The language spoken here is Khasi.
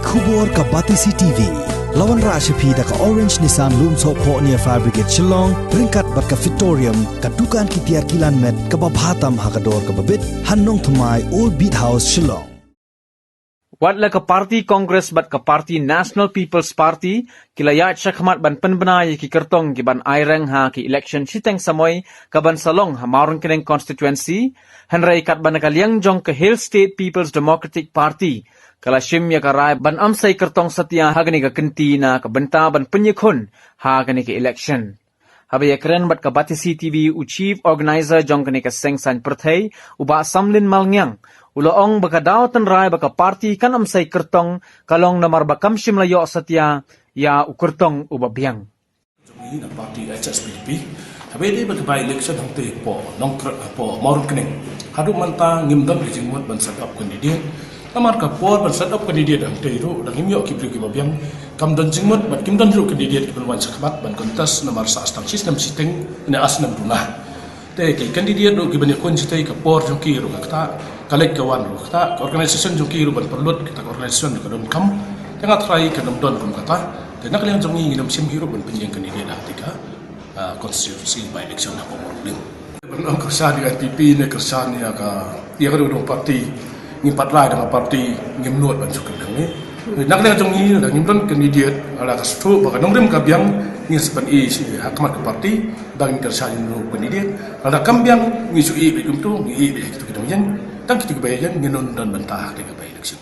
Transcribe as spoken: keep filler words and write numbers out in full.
Khubor ka Batesi T V. La wanrah sha phi da ka Orange Nissan Lumsohphoh near Fire Brigade Shillong, ryngkat bad ka Fitorium, ka dukan ki tiar kilan met kaba bha tam ha ka dor kaba bit, ha Nongthymmai, Old Beat House, Shillong. Wat la ka party Congress bad ka party National People's Party ki la ïaid shakhmat ban pynbna ïa ki kyrtong ki ban aireng ha ki election shiteng samoi ka ban sa long ha Mawryngkneng constituency, hynrei katba na ka liang jong ka Hill State People's Democratic Party ka la shim ïa ka rai ban ym sei kyrtong satia ha kane ka kynti na ka bynta ban pynïakhun ha kane ka election. Haba ïakren bad ka Batesi T V u Chief Organizer jong kane ka seng saiñ pyrthei, u Bah Samlin Malngiang, u la ong ba ka daw tynrai ba ka party kan ym sei kyrtong ka long namar ba kam shym la ïoh satia ïa u kyrtong uba biang. Jong ngi na party H S P D P, haba ïadei bad ka by election hangtei hapoh Nongkrem, hapoh Mawryngkneng, haduh mynta ngim don ka jingmut ban set up candidate. Namar ka por ban set up candidate hangtei ruh, dang ngim ïoh ki briew kiba biang, kam don jingmut bad kim don ruh candidate kiban wan shakhmat ban contest namar sa tang shisnem shiteng ne ar snem duna. Te ki candidate ruh kiban ïakhun shatei ka por jong ki ruh ka ktah, ka leit ka wan ruh ka ktah, ka organisation jong ki ruh ban pynlut kata ka organisation ruh ka donkam. Te nga tharai kan ym don kum kata. Te na ka liang jong ngi ngin ym shim hi ruh ban pynïeng candidate ha kata ka, ah, constituency by election hapoh Mawryngkneng. Ban ong kyrshan ïa ka N P P ne kyrshan ïa ka, ïa ka ruh dong party, ngim pat lai da ka party, ngim nud ban shu kynhang ne. Na ka liang jong ngi, lada ngim don candidate, lada ka shu ba ka nongrim ka biang, ngin sa pyni shi ha khmat ka party ba ngin kyrshan ïa u candidate. Lada kam biang, ngi shu ïeh beit kumto, ngi ïeh beit ha kito ki nongïeng, tang kito kiba ïeng ngin ym don bynta ha kata ka by election.